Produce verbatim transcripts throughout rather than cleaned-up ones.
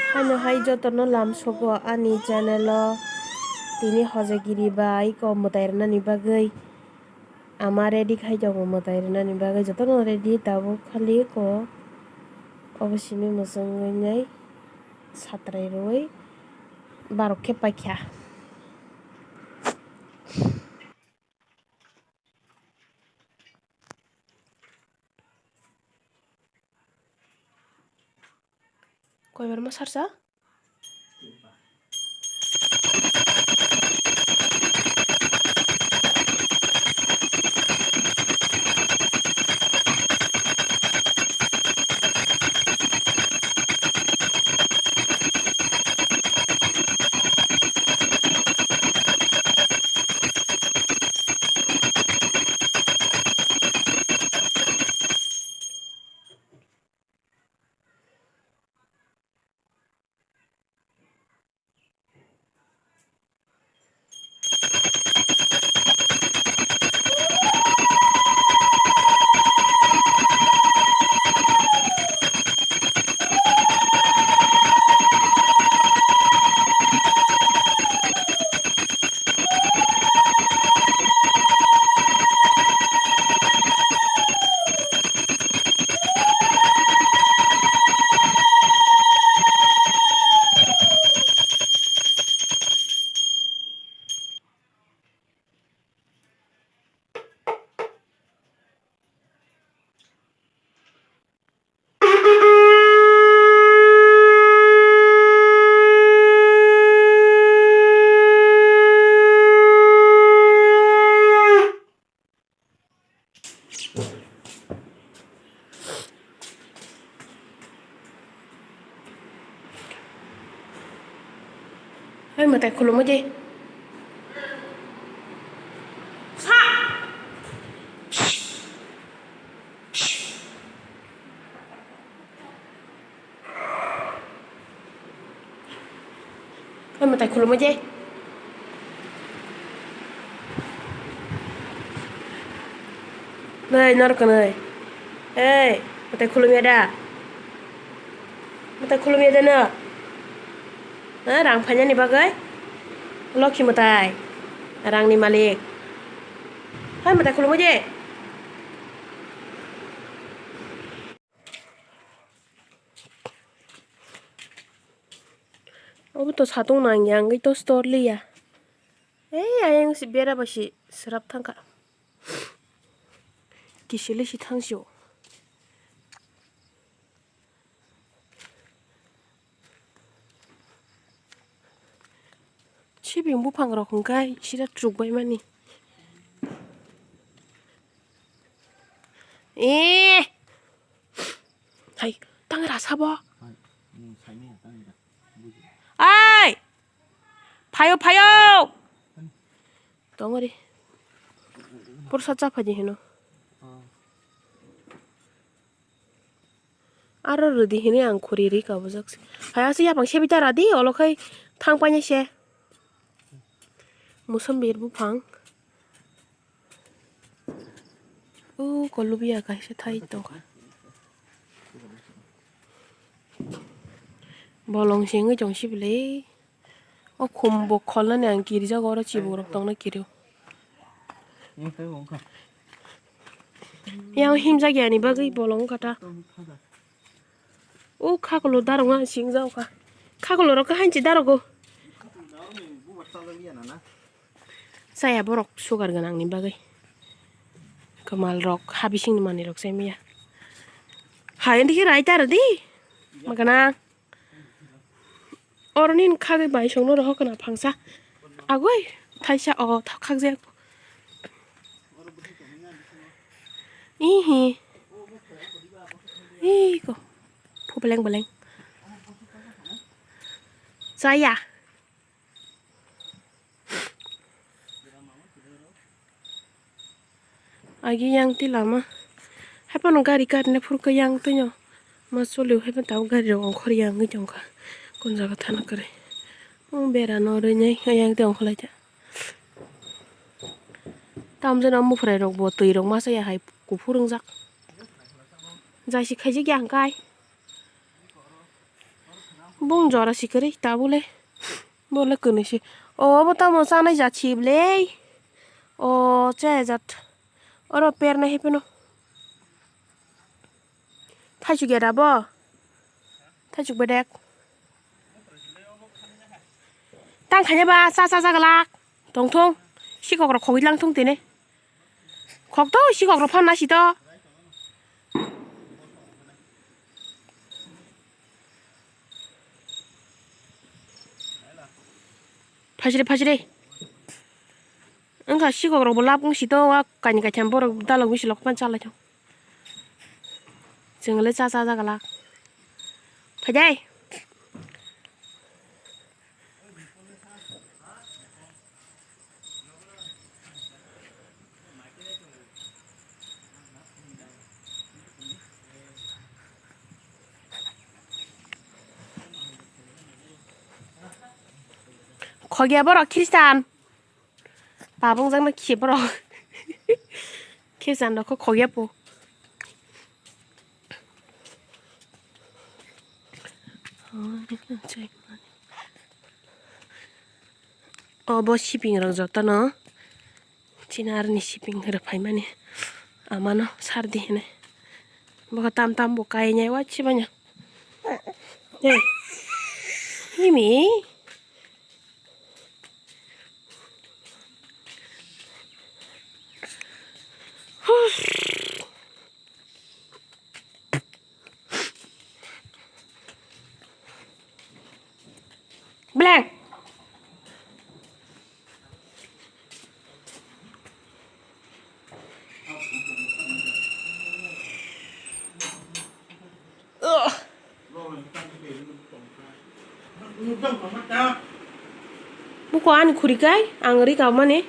Haino hai jotono lamsogo ani channel o tini hojagiri bai ko mwtai rwnani bagwi ama ready khai tongo mwtai rwnani bagwi jotono ready tabuk khali ko obo simi mwchwngwi nai satrai rwui barok khe paikha. Koi barma sarsa? Hai mwtai khulumwi di. Sa. Oi mwtai khulumwi de. Nei norok kwnwi. Ei mwtai khulumya da? Mwtai khulumya da no? Ha, rang phainani bagwi? Lokhi mwtai, rangni malik. Hai mwtai khulumwi de. Obo to satung nang ya, wngwi to store liya. Ei ayang si bera bai si srap thangkha. Kisili si thangsio. Sibing buphang rok hwnkhe sida truk bai mani. Eh! Hai, tang ra sabo. Hai, hmm, saimanya tang ra. Buji. Ai! Phayo, phayo! Tong ri. Porsa cha phaji hino. Oh. Aro rwdi hini ang khuri ri kabujak se. Hai, aswk yapang sebi ta radi, olo khai thang paine se. Musambir buphang. O kolubiya kaisa thai tongkha. Bolong se wngwi tong sibili. O khum bo kholnani ang kirijago, oro chibugrok tongna kirio. Yang himjak yani bagwi bolong wngkha ta. O khakulo darok ma sing jak kha. Khakulo rok khe hanchi darogo. Chaya borok sugar gwnangni bagwi. Kwmal rok ha bisingni manwi rok chai maya. Hai, indi khe rai ta rwdi. Magana. Oroni khagwi bai songno rohor khna phangsa. Agoi thaisa o thak khakjak. Ihi. Iko. Phu beleng beleng. Chaya. Agi yang ti lama. Haipano gari karne phurkhe yang tino. Ma choliu haipan tabuk gari rok ongkhor yang wngwi tongkha. Kon jaga thana kwrwi. Bera no rwnai yang ti ongkholai ta. Tamjani o muphrai rok bo twi rok masa ya hai kuphur wngjak. Jaisi khaijak ya hwnkhe. Bung jora si kwrwi tabuk le. Bo le kwnwi se. O, bo tamo chanai jat si ble. O, chaya jat. Oro per nai hai phano. Thaisuk ya da bo. Thaisuk bedek. Tang khanya ba cha cha cha glak. Tong thung. Sikok rok khogwi lang thung tini. Khok to sikok rok phan nasi to. Phajre phajre. Wngkha sikok rok bo lab wng si to wa kaini kaitham borok dalok bisi lok pan chalai thung. Chwng le cha cha jaga lak. Phaidai. Khogya borok Khristan. Pap wngjakno khe borok. Khe chan rok kho khogya po. Obo siping rok jotono chini aroni siping rwphaimani amano sardi hinwi. Bokha tam tam bo kainai wachi manya. Hey. Himi. Blank. Ugh. Buko ani khuri kai ang ri ka mani.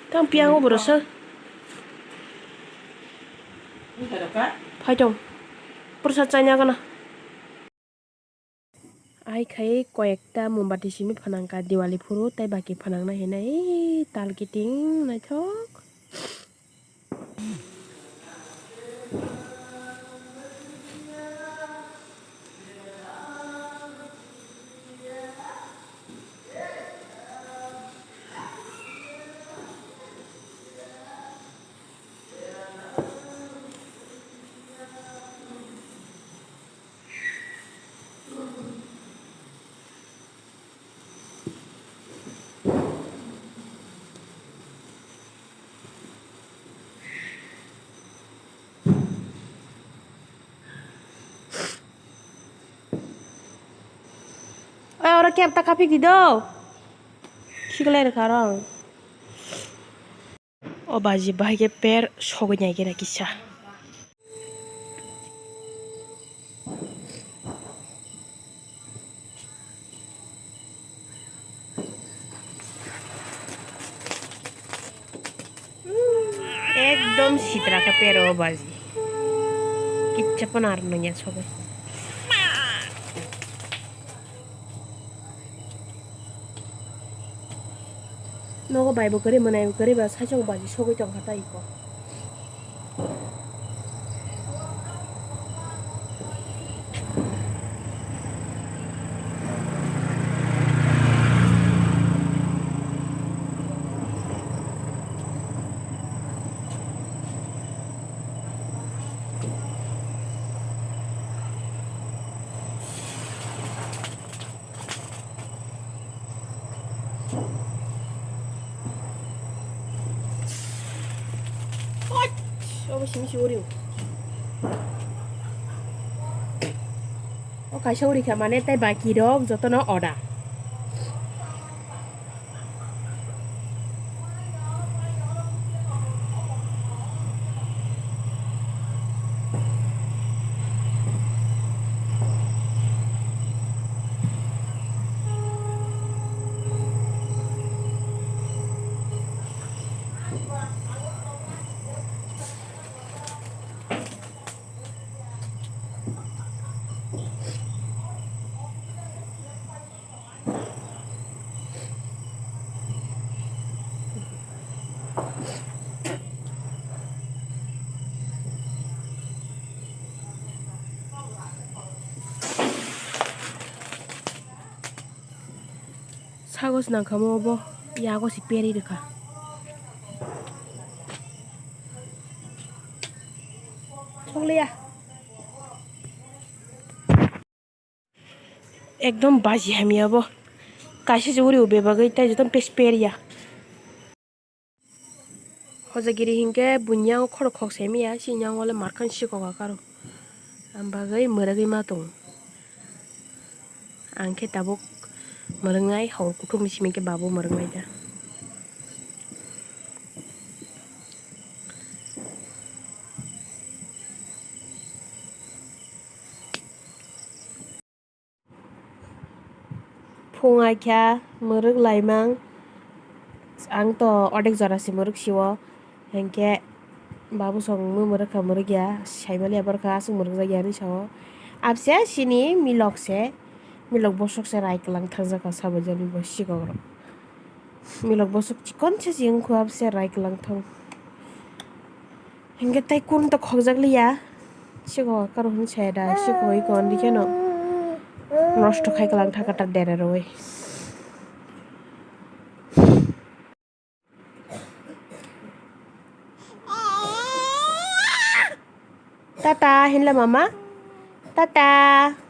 Tang piang o borok sir. Phai tong. Prasad chanya gana. Ai khai koyekta mombati simi phanang ka Diwali phuru, tei baki phanang na hinai tal kiting naithok. Oi, oro kep ta kaphi di do. Siklai rwkha oro ang. O baji bahai khe per sogwi nai khe na kisa. Ekdom sitra khe per o baji. Kicha phano ar nangya sogwi. Nogo bai bo kwrwi, mwnai bo kwrwi ba saichung baji sogwi tongkha ta iko. Obo simi si uri. O kaisa uri kha mane tei baki rok jotono order. Kagos nangkha mo bo, yago si peri rwkha. Sokliya. Ekdom baji hamya bo. Kaisa se uri ube bagwi tai joto pes peri ya. Hojagiri hinkhe buini yango khorok khok se maya, chini yango le markhan sikok akaro. Am bagwi mwrwgwi ma tongo. Ang khe tabuk mwrwngnai, hor kuthukni simi khe babu mwrwngnai da. Phung aikha mwrwk laimang, ang to odek jora se mwrwk sio, hinkhe babu song mui mwrwk kha, mwrwk ya, saimaliya borok kha aswk mwrwk jak ya hinwi sao. Abse chini milok se, milok bosok se rai kwlang thangjakha sabo jani bo sikok rok. Milok bosok chikon se se wngkha abse rai kwlang thang. Hinkhe tei kun to khokjak liya. Siko karo hwn saya da, siko iko andi kheno nosto khai kwlang thaka ta dere roi. Tata hinla mama. Tata.